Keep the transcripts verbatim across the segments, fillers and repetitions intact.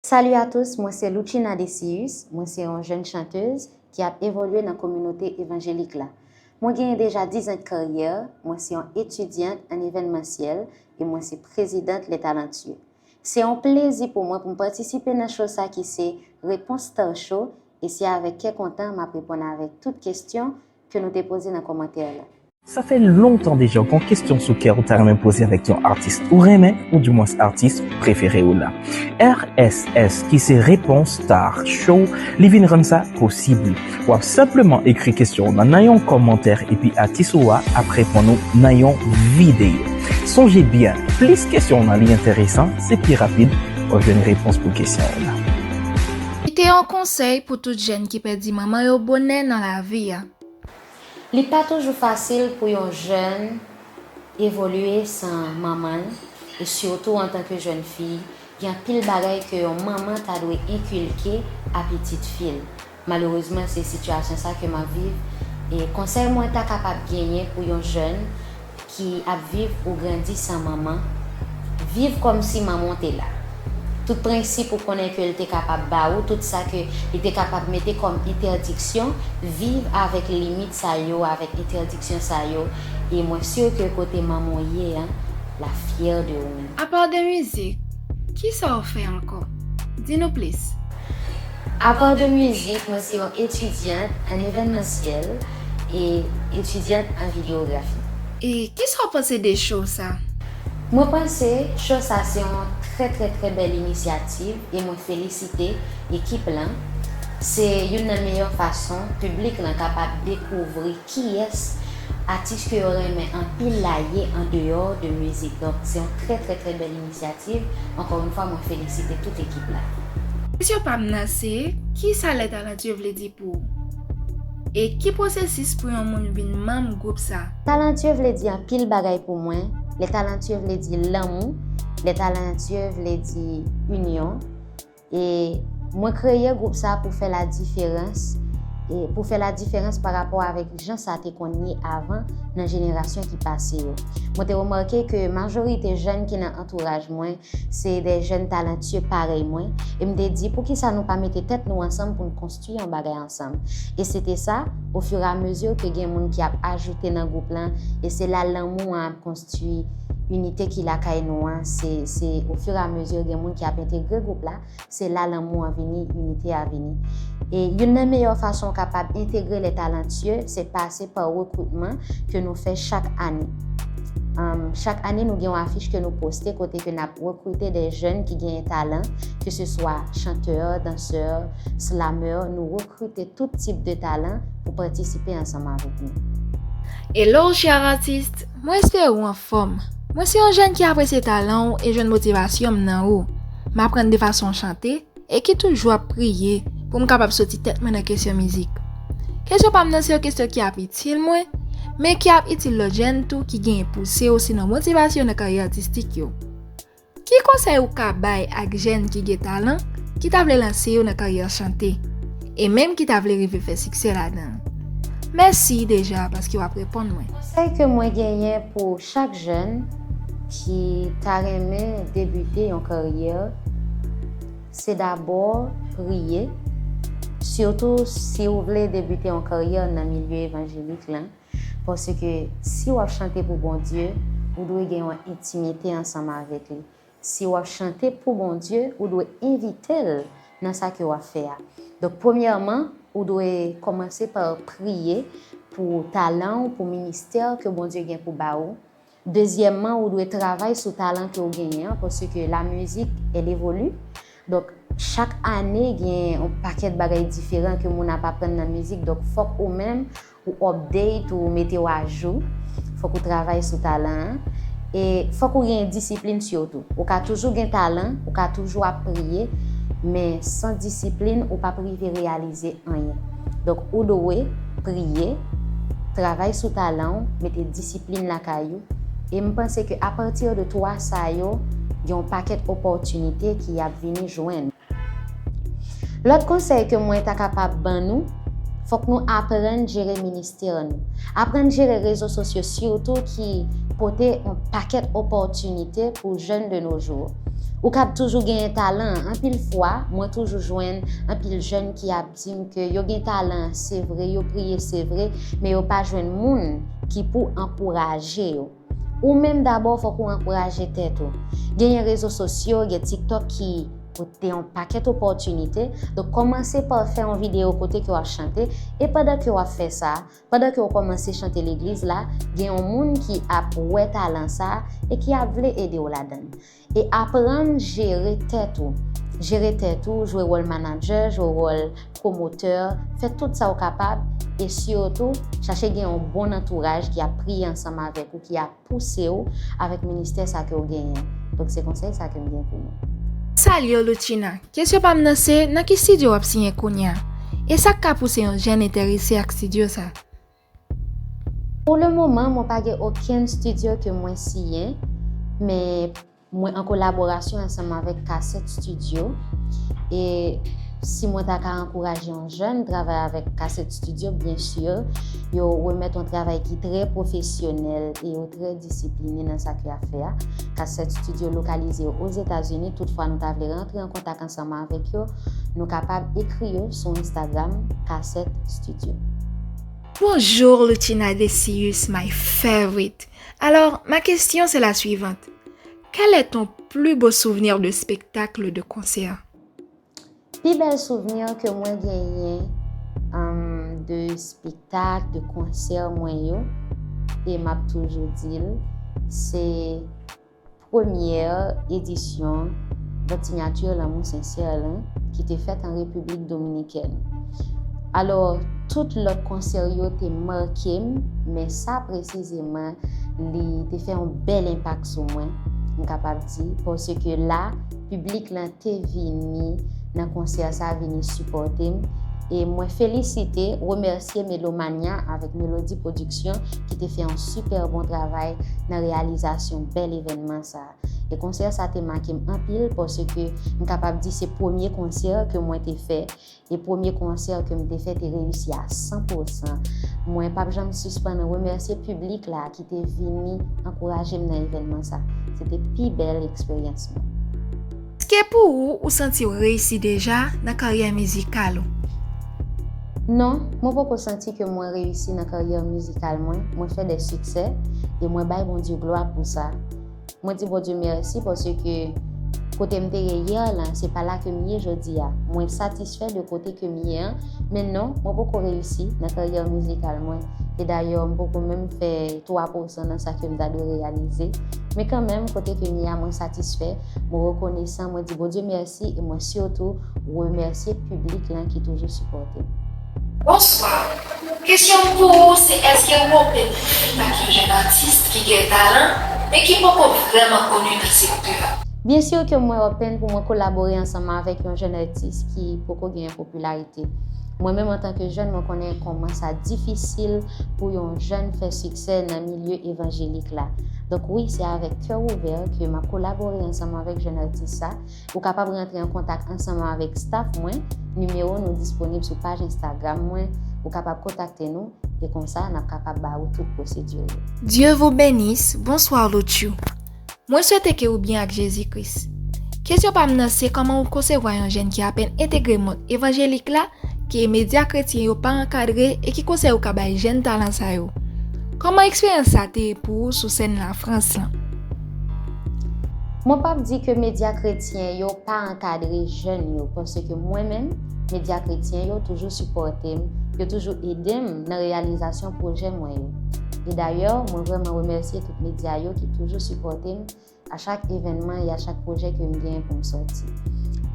Salut à tous, mwen se Louchina Decius, mwen se yon jèn chantèz ki ap evolye nan kominote evanjelik la. Mwen genyen deja diz an de karyè, mwen se yon etidyant an evènmansyèl e mwen se prezidant Les Talentueux. Se yon plezi pou mwen pou m patisipe nan show sa ki se Repons Star Show e se avèk kè kontan m ap reponn avèk tout kesyon ke nou te poze nan kòmantè la. Sa fè lontan deja w gen yon kesyon sou kè w ta renmen poze avèk yon atis ou renmen, oudimwens atis prefere w la. R S S, ki se Repons Star Show, li vin rann sa posib. W ap senpleman ekri kesyon w nan nan yon kòmantè epi atis ou a ap reponn ou nan yon videyo. Sonje byen, plis kesyon w nan li enteresan, se pi rapid w ap jwenn repons pou kesyon w la. Kite yon konsèy pou tout jèn ki pèdi manman yo bonè nan lavi a. Li pa toujou fasil pou yon jèn evolye san manman l, e sitou antanke jèn fi, gen anpil bagay ke yon manman ta dwe enkilke a pitit fi l. Malerezman, se sitiyasyon sa ke m ap viv, e konsèy mwen ta kapab genyen pou yon jèn ki ap viv ou grandi san manman, viv kòmsi manman w te la. Tout prensip ou konnen ke l te kapab ba ou, tout sa ke li te kapab mete kòm entèdiksyon, viv avèk limit sa yo, avèk entèdiksyon sa yo, e mwen si ke kote manman w ye a, l ap fyè de ou menm. Apa de mizik, kisa w fè ankò? Di nou plis. Apa de mizik, mwen se yon etidyant an evènmansyèl e etidyant an videyografi. E kisa w panse de show sa? Mwen panse show sa se yon trè trè trè bèl inisyativ e mwen felisite ekip lan. Se youn nan meyè fason piblik lan kapab dekouvri kiyès atis ke yo renmen anpil la ye andeyò de mizik. Donk, se yon trè trè trè bèl inisyativ. Ankò yon fwa, mwen felisite tout ekip la. Kesyon pa m nan se, kisa Les Talentueux vle di pou ou? E ki pwosesis pou yon moun vin manm gwoup sa? Talentueux vle di anpil bagay pou mwen. Les Talentueux vle di lanmou. Les Talentueux vle di inyon. E mwen kreye gwoup sa pou fè la diferans, e pou fè la diferans pa rapò avèk jan sa te konn ye avan nan jenerasyon ki pase yo. Mwen te remake ke majorite jèn ki nan antouraj mwen, se de jèn talantye parèy mwen, e m te di, poukisa nou pa mete tèt nou ansanm pou n konstwi yon bagay ansanm? E se te sa, ofiramezi ke gen moun ki ap ajoute nan gwoup lan, e se la lanmou an ap konstwi inite ki lakay nou an, se, se ofiramezi gen moun ki ap entegre gwoup la, se la lanmou an vini, inite a vini. E youn nan meyè fason w kapab entegre Les Talentueux, se pase pa rekritman ke nou fè chak ane. Chak ane, nou gen yon afich ke nou poste kote ke n ap rekrite de jèn ki genyen talan, ke se swa chantè, dansè, slamè, nou rekrite tout tip de talan pou patisipe ansanm avèk nou. Hello, chè atis! Mwen espere w anfòm. Mwen se yon jèn ki apresye talan w e jwenn motivasyon m nan ou. M aprann de fason w chante e ki toujou ap priye pou m kapab soti tèt mwen nan kesyon mizik. Kesyon pa m nan se yon kesyon ki ap itil mwen, men ki ap itil lòt jèn tou ki genyen pouse osinon motivasyon nan karyè atistik yo. Ki konsèy ou ka bay ak jèn ki gen talan, ki ta vle lanse yo nan karyè chante, e menm ki ta vle rive fè siksè ladan l? Mèsi deja paske w ap reponn mwen. Konsèy ke mwen genyen pou chak jèn ki ta renmen debite yon karyè, se dabò priye, sitou si w vle debite yon karyè nan milye evanjelik lan. Paske si w ap chante pou Bondye, ou dwe gen yon entimite ansanm avèk li. Si w ap chante pou Bondye, ou dwe envite l nan sa ke w ap fè a. Donk, premyèman, ou dwe kòmanse pa priye pou talan w, pou ministè ke Bondye gen pou ba ou. Dezyèmman, ou dwe travay sou talan ke w genyen an, paske la musique, elle évolue. Donk, chak ane, gen yon pakèt bagay diferan ke moun ap aprann nan mizik. Donk, fòk ou menm, ou update, ou mete w ajou. Fòk ou travay sou talan an. E fòk ou gen disiplin sitou. Ou ka toujou gen talan, ou ka toujou ap priye, men san disiplin, ou p ap rive reyalize anyen. Donk, ou dwe priye, travay sou talan w, mete disiplin lakay ou. E m panse ke apati de twa sa yo, gen yon pakèt opòtinite ki ap vini jwenn. Lòt konsèy ke mwen ta kapab ban nou, fòk nou aprann jere ministè nou. Aprann jere rezo sosyo sitou ki pote yon pakèt opòtinite pou jèn de nos jours. Ou kab toujou genyen talan. Anpil fwa, mwen toujou jwenn anpil jèn ki ap di m ke yo gen talan, se vre, yo priye, se vre, men yo pa jwenn moun ki pou ankouraje yo. Ou menm dabò, fòk ou ankouraje tèt ou. Genyen rezo sosyo, gen TikTok ki pote yon pakèt opòtinite. Donk, kòmanse pa fè yon videyo kote ke w ap chante, e pandan ke w ap fè sa, pandan ke w kòmanse chante legliz la, gen yon moun ki ap wè talan sa a e ki ap vle ede w ladan l. E aprann jere tèt ou. Jere tèt ou, jwe wòl manadjè, jwe wòl pwomotè, fè tout sa w kapab, e sitou, chache gen yon bon antouraj ki ap priye ansanm avèk ou, ki ap pouse w avèk ministè sa ke w genyen. Donk, se konsèy sa ke m gen pou nou. Salye w, Loutchina. Kesyon pa m nan se, nan ki estidyo w ap siyen kounye a? E sa k ka pouse yon jèn enterese ak estidyo sa? Pou le moman, mwen pa gen okenn estidyo ke mwen siyen, men mwen an kolaborasyon ansanm avèk Kasèt Studio. E si mwen ta ka ankouraje yon jèn travay avèk Kasèt Studio, byen si, yo remèt yon travay ki trè pwofesyonèl e yo trè disipline nan sa ke y ap fè a. Kasèt Studio lokalize yo Ozetazini, toutfwa nou ta vle rantre an kontak ansanm avèk yo, nou kapab ekri yo sou Instagram, Kasèt Studio. Bonjour, Loutchina Decius, my favorite. Alors, ma question, c'est la suivante. Quel est ton plus beau souvenir de spectacle, de concert? Pi bèl souvni ke mwen genyen, um, de spektak, de konsè mwen yo, e m ap toujou di l, se premyè edisyon Vant Sinyati Lanmou Sensè lan ki te fèt an Repiblik Dominikèn. Alò, tout lòt konsè yo te make m, men sa presizeman, li te fè yon bèl enpak sou mwen, m kapab di, paske la, piblik lan te vini nan konsè sa, vini sipòte m. E mwen felisite, remèsye Melomania avèk Melody Production ki te fè yon sipè bon travay nan reyalizasyon bèl evènman sa. E konsè sa te make m anpil, paske m kapab di se premye konsè ke mwen te fè e premye konsè ke m te fè te reyisi a san pou san. Mwen p ap janm sispann remèsye piblik la ki te vini ankouraje m nan evènman sa. Se te pi bèl eksperyans mwen. Èske pou ou, ou santi w reyisi deja nan karyè mizikal ou? Non, mwen poko santi ke mwen reyisi nan karyè mizikal mwen. Mwen fè de siksè e mwen bay Bondye glwa pou sa. Mwen di Bondye mèsi paske kote m te ye yè lan, se pa la ke m ye jodi a. Mwen satisfè de kote ke m ye an, men non, mwen poko reyisi nan karyè mizikal mwen. E dayè, m poko menm fè twa pou san nan sa ke m ta dwe reyalize. Men kanmenm, kote ke m ye a, mwen satisfè, mwen rekonesan, mwen di Bondye mèsi e mwen sitou remèsye piblik lan ki toujou sipòte m. Bonswa. Kesyon m pou ou se èske ou open pou feat ak yon jèn atis ki gen talan, men ki poko vrèman koni nan sektè a? Byen si ke mwen open pou mwen kolabore ansanm avèk yon jèn atis ki poko genyen popilarite. Mwen menm antanke jèn, mwen konnen kòman sa difisil pou yon jèn fè siksè nan milye evanjelik la. Donk wi, se avèk kè ouvè ke m ap kolabore ansanm avèk jèn atis sa. Ou kapab rantre an kontak ansanm avèk staff mwen. Nimewo nou disponib sou paj Instagram mwen. Ou kapab kontakte nou e konsa n ap kapab ba ou tout pwosedi yo. Dieu vous bénisse. Bonsoir, Lotchou. Mwen swete ke ou byen ak Jezi Kris. Kesyon pa m nan se kòman ou konsevwa yon jèn ki apèn entegre mond evanjelik la, ke medya kretyen yo pa ankadre e ki konsèy ou ka bay jèn talan sa yo? Kòman eksperyans sa te ye pou ou sou sèn Lafrans lan? Mwen p ap di ke medya kretyen yo pa ankadre jèn yo, paske mwen menm, medya kretyen yo toujou sipòte m, yo toujou ede m nan reyalizasyon pwojè mwen yo. E dayè, mwen vrèman remèsye tout medya yo ki toujou sipòte m a chak evènman e a chak pwojè ke m genyen pou m sòti.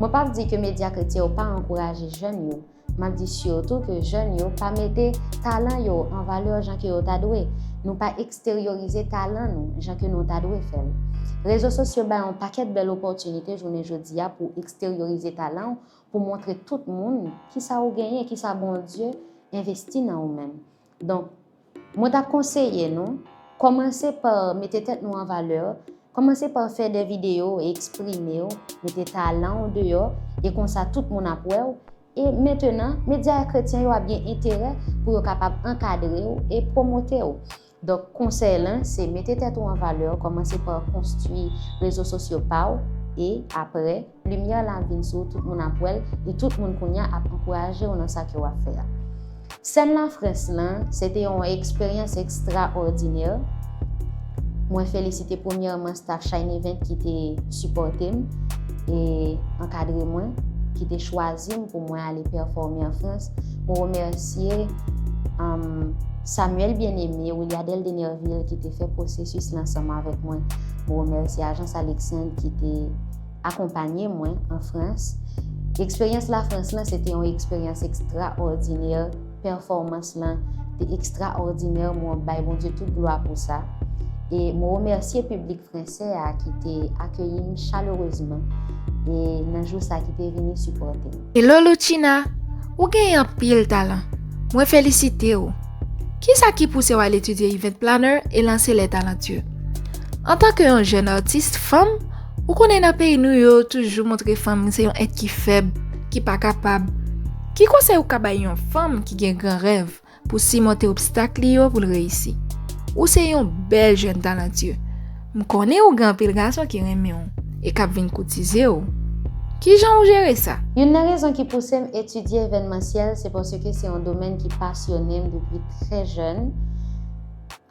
Mwen p ap di ke medya kretyen yo pa ankouraje jèn yo, m ap di sitou ke jèn yo pa mete talan yo an valè jan ke yo ta dwe. Nou pa eksteryorize talan nou jan ke nou ta dwe fè l. Rezo sosyo bay yon pakèt bèl opòtinite jounen jodi a pou eksteryorize talan w, pou montre tout moun kisa ou genyen, kisa Bondye envesti nan ou menm. Donk, mwen t ap konseye nou, kòmanse pa mete tèt nou an valè, kòmanse pa fè de videyo e eksprime w, mete talan w deyò, e konsa tout moun ap wè w. E mentenan, medya kretyen yo ap gen enterè pou yo kapab ankadre w e pwomote w. Donk, konsèy lan, se mete tèt ou an valè, kòmanse pa konstwi rezo sosyo pa w, E apre, limyè la vin sou ou, tout moun ap wè l, e tout moun kounye a ap ankouraje w nan sa ke w ap fè a. Sèn Lafrans lan, se te yon eksperyans ekstraòdinè. Mwen felisite premyèman staff Shine Event ki te sipòte m e ankadre mwen, ki te chwazi m pou mwen ale pèfòme an Frans. Mwen remèsye, um, Samuel Bien-Aimé, Williadel Denerville ki te fè pwosesis la ansanm avèk mwen. Mwen remèsye Ajans Alexandre ki te akonpanye mwen an Frans. Eksperyans Lafrans lan, se te yon eksperyans ekstraòdinè. Pèfòmans lan te ekstraòdinè. Mwen bay Bondye tout glwa pou sa. E mwen remèsye piblik fransè a ki te akeyi m chalerezman. E nan jou sa ki te vini sipòte m. Hello Lucina, ou gen anpil talan. Mwen felisite w. Kisa ki pouse w al etidye event planner e lanse Les Talentueux? Antanke yon jèn atis fanm, ou konnen nan peyi nou yo toujou montre fanm se yon èt ki fèb, ki pa kapab. Ki konsèy ou ka bay yon fanm ki gen gran rèv pou simonte obstak li yo pou l reyisi? Ou se yon bèl jèn talantye. M konnen ou gen anpil gason ki renmen w e k ap vin koutize w. Kijan ou jere sa? Youn nan rezon ki pouse m etidye evènmansyèl, se paske se yon domèn ki pasyone m depi trè jèn.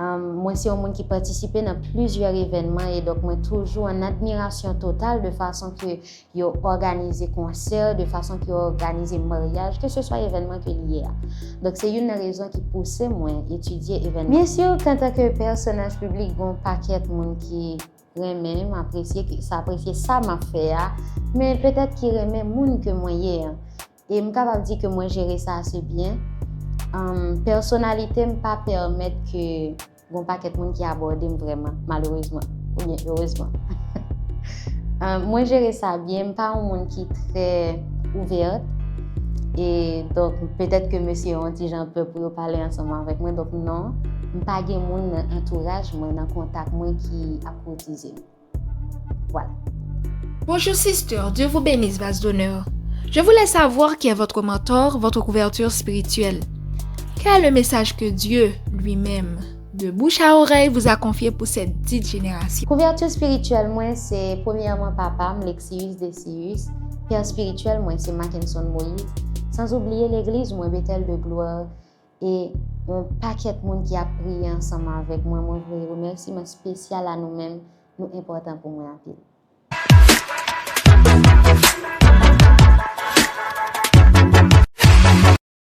Um, mwen se yon moun ki patisipe nan plizyè evènman e donk mwen toujou an admirasyon total de fason ke yo òganize konsè, de fason ke yo òganize maryaj, keseswa evènman ke li ye a. Donk se youn nan rezon ki pouse mwen etidye evènman. Byen si, antanke pèsonaj piblik, gen yon pakèt moun ki renmen m, apresye, ki sa apresye sa m ap fè a, men petèt ki renmen moun ke mwen ye an. E m kapab di ke mwen jere sa ase byen. Um, pèsonalite m pa pèmèt ke gen yon pakèt moun ki abòde m vrèman, malerezman, oubyen erezman. Um, mwen jere sa byen, m pa yon moun ki trè ouvèt. E donk, petèt ke mesye yo yon ti jan pè pou yo pale ansanm avèk mwen. Donk, non, m pa gen moun nan antouraj mwen, nan kontak mwen ki ap koutize m. Voilà. Bonjour sister, Dieu vous bénisse, vase d'honneur. Je voulais savoir qui est votre mentor, votre couverture spirituelle. Quel est le message que Dieu lui-même, de bouche à oreille, vous a confié pour cette dite génération? Kouvèti espirityèl mwen, se premyèman papa m, Lexius Decius. Pè espirityèl mwen, se Mackenson Moïse. San oubliye legliz mwen, Bethel de Gloire. E yon pakèt moun ki ap priye ansanm avèk mwen. Mwen voye remèsiman espesyal a nou menm. Nou enpòtan pou mwen anpil.